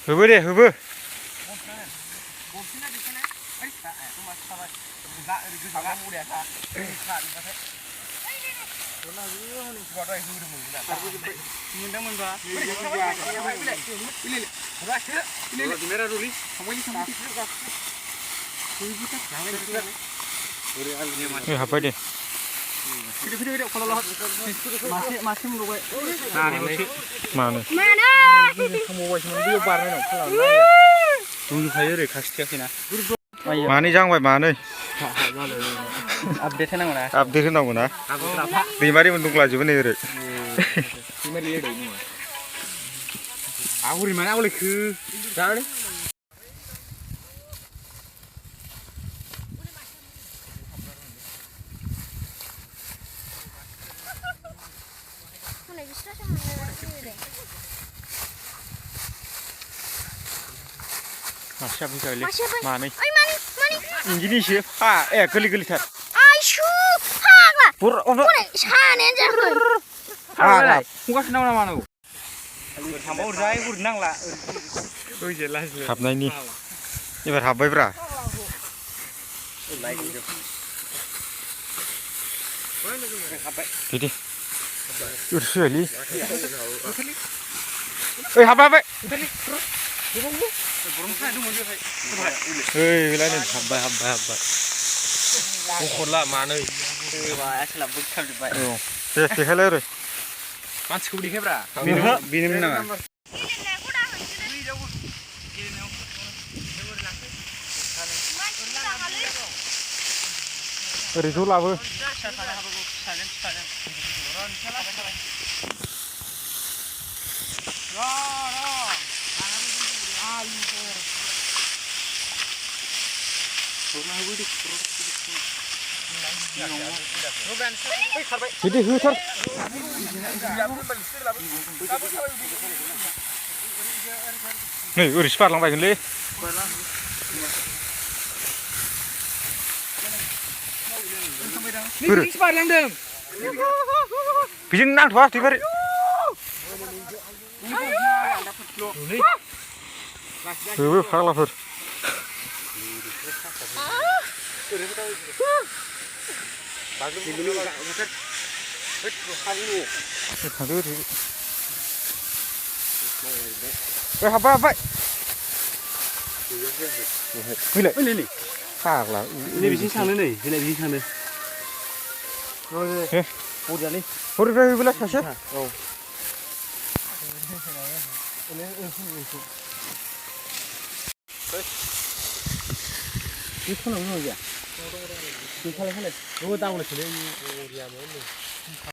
होबो दे होबो हाबबाय दे मानो मानै जांबाय मानै आपडेट होनांगौ ना आपडेट होनांगौ ना दैमारिमोन दंलाजोबो नै ओरै आगुरि माने आवलायखो जानो मासे फैखालै मानै इंगिनिसो फा गोरलै गोरलैथार आइसु फाग्ला हनै सानायानो जायाखै फाग्ला फंगासिनो नामा मानांगौ थांबा हरजाय हरनो नांला हाबनायनि एबार हाबबायब्रा बिदि उरसुलै ओइ हाबबाय ओइ बेलाय नै हाबबाय खरला मानै औ दे देखायलाय ओरै मानसिखौ देखायब्रा बेनोमोन नामा ओरै ज' लाबो बिदि होथार नै ओरैसो बारलांबायगोनलै बारलांदों बेजों नांथ'आ दैबारि होबो फाग्लाफोर थांदो हाबबाय फैलाय फाग्ला बिथिं थांनो नै बिथिं थांनो हरनिफ्राय होबोला सासे औ बे खनाव गैया बे खालाय दावलायसोलै